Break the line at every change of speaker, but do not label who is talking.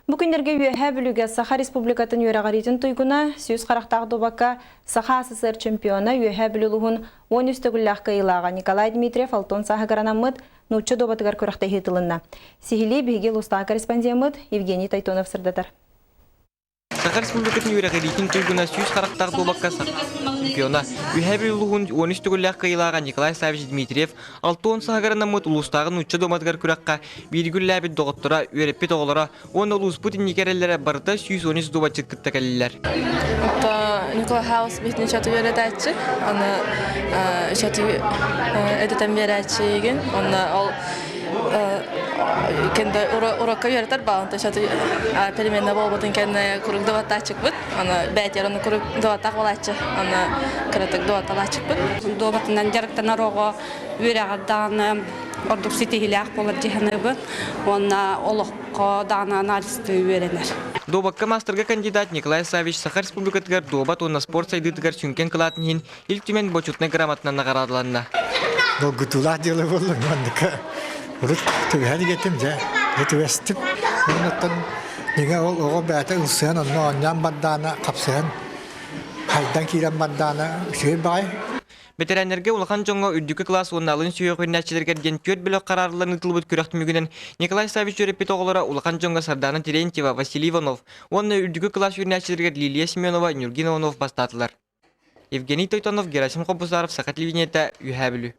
Бу күннэргэ Үөһээ Бүлүүгэ Саха Республикатын үөрэҕириитин туйгуна, сүүс харахтаах дуобакка Саха СССР чемпиона Үөһээ Бүлүү улууһун 13 төгүллээх кыайыылааҕа Николай Дмитриев алтан сааһыгар анаммыт нуучча дуобатыгар күрэхтэһии тылынна. Сиһилии биһиги улуустааҕы корреспондеммыт Евгений Тайтонов сырдатар.
Саха Республикатын үөрэҕириитин туйгуна сүүс харахтаах дуобакка чемпиона, Үөһээ Бүлүү улууһун 13 төгүллээх кыайыылааҕа Николай Саввич Дмитриев 60 сааһыгар анаммыт улуустааҕы нуучча дуоматыгар күрэххэ бииргэ үлэлээбит доҕотторо, үөрэппит оҕолоро уонна улууспут инники эрэллэрэ барыта 113 дуобатчыт кытта кэллилэр.
Николай Хаус биһитин чаты үөрэтээччи, аны чаты эдэтэн биэрээччигин, онно ол кэнде урокка үөрэтэр баалынта чаты переменна буолбутун кэннэ курук дыбаттааччыкпыт, аны бээтиэр аны курук дыбаттаах буолааччы, аны кыратык дыбатталааччыкпыт.
Дуобатынан дьарыктанар оҕо үөрэҕэр даҕаны ордук ситиһиилээх буолар дьиһаныыбын уонна олоххо даҕаны анализтыы үөрэнэр.
Дуобакка маастарга кандидат Николай Саввич Саха Республикатыгар дуобат уонна спорт сайдыытыгар сүҥкэн кылаатын иһин Ил Түмэн бочуотунай грамотанан наҕараадаланна.
Долгутуулаах дьыала буолла манныка урут түбэһэн игэтим дьэ түбэстим. Оннуттан дьиҥэ ол оҕо бэйэтэ ылсыһан онно оонньоон бардаана хапсыһан хайдан киирэн бардаана үчүгэй баҕай.
Бэтэрээннэргэ улахан дьоҥҥо үрдүкү кылаас уонна алын сүһүөх үүнээччилэригэр диэн түөрт бөлөх хараарыллан ыытыллыбыт күрэх түмүгүнэн Николай Саввич үөрэппит оҕолоро улахан дьоҥҥо Сардаана Терентьева, Василий Иванов уонна үрдүкү кылаас үүнээччилэригэр Лилия Семенова, Нюргин Иванов бастаатылар. Евгений Тойтонов, Герасим Хобусаров, Саха телевидениета, Үөһээ Бүлүү.